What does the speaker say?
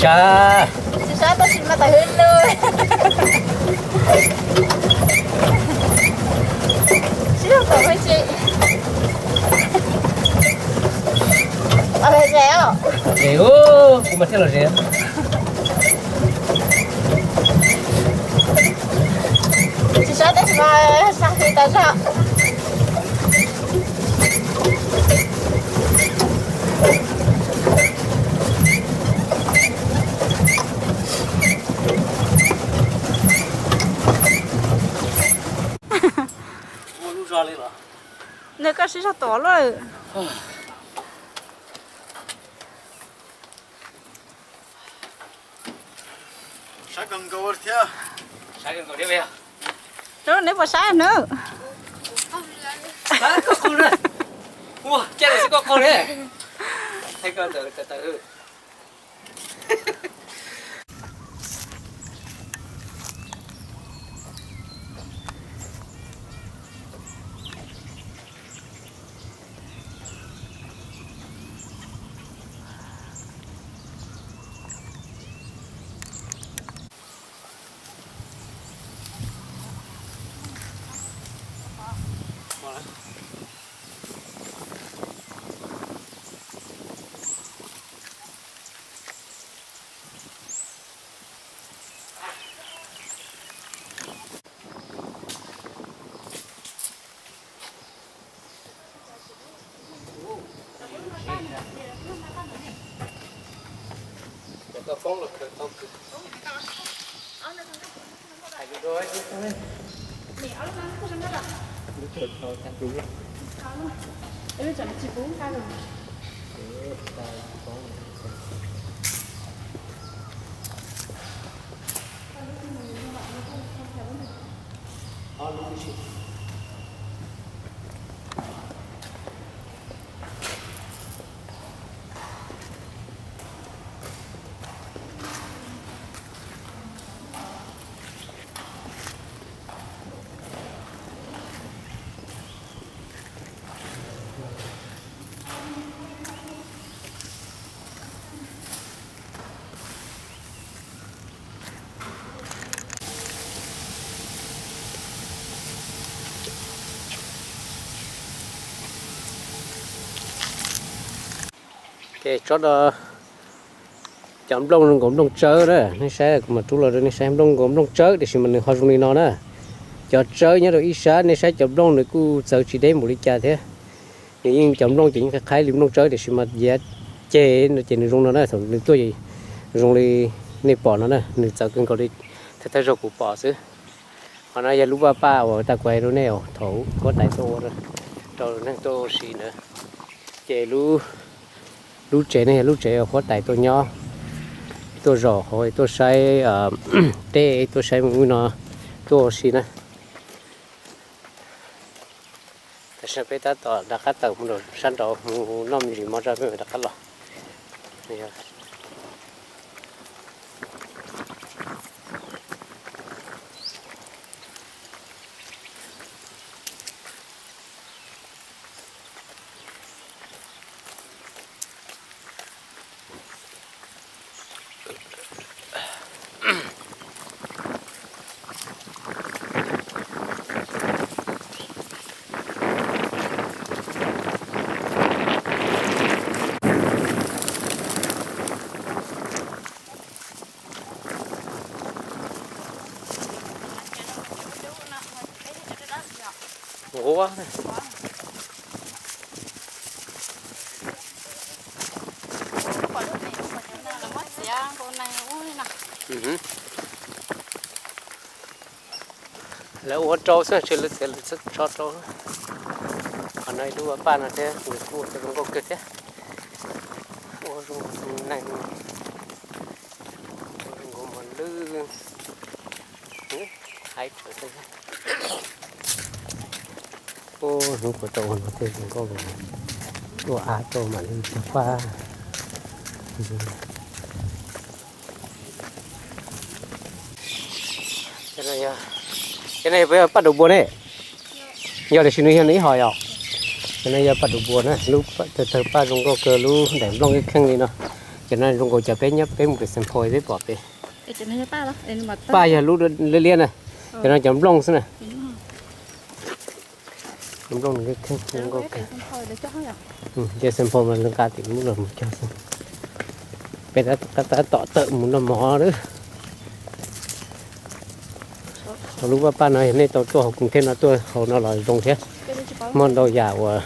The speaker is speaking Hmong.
Tsis sab tab sis mas tawm hwv lug. Sib zog tom me ntsis. Los zem os. Zem, kuv mas thiaj los zem. Tsis sab tab sis mas sab heev tas zog. Nws koj sib zog tom lawm. Sab kawg nkaus thiab. Sab kawg nkaus thiab. Rau neb puas saib na? Sab koj qaug na. Ua, caij los xwb koj qaug ne. Thaij koj ntawm ko taw. Ces tsob no cov nplooj nkaus nplooj tsawb na, nej saib kuv mam rub los rau nej saib, nplooj nkaus nplooj tsawb tiam sis mas nws ho zoo li no na. Cov tsawb nyob rau ib sab, nej saib cov nplooj nws kuj txawv tsis deb npaum li cas thiab. Nws yeej cov nplooj ces yeej qhaib qhaib li nplooj tsawb tiam sis mas yav ceg no ces nws zoo no na, thaum nws tuaj zoo li nej pom no na, nws txawv kawg nkaus li, thawj thawj zaug kuv pom xwb. Qhov no yog lub vaj paj uas tag kuv hais rau nej thaum huab tais tuaj ua rau neeg tuaj ua si ntawd. Ces lub tsev no yog lub tsev huab tais tuaj nyob, tuaj zov qhov, tuaj saib teb, tuaj saib mus no, tuaj ua si na. Tam sim no peb tab tom rov qab tawm mus rau sab nraud mus noj me ntsis mov tso peb mam rov qab los. Nqua. Lawv ua rau xwb, lawv txiav lawv tso rau. Qhov no ib lub paj no thiab, nws kuj ua tau zoo nkauj kawg thiab. Ua zoo neeg, ua zoo nkauj mos lwj. Haib tsawv xwb. Hnub puas tau ua no thiaj zoo nkauj, ua av rau mam li tag paj. Cov no yog paj duav npua ne? Yog, tiam sis nws yog nws ib hom yom. Cov no yog paj duav npua na, lub tawg paj zoo nkauj kawg, lub daim nplooj kheej li no. Cov no zoo nkaus cov peb nyob peb mus pem Xeem Phos peb pom pem. Paj yog lub liab liab na. Cov no cov nplooj xwb na. Nplooj kheej. Ces Xeem Phos mas nqa tim lub los mus cog xwb. Peb tab tom tawm mus noj mov lawm. Hauv lub paj paj no yog nej tau tuaj hauv Koom Theej no tuaj hauv no los zoo thiab. Muaj ntau yam uas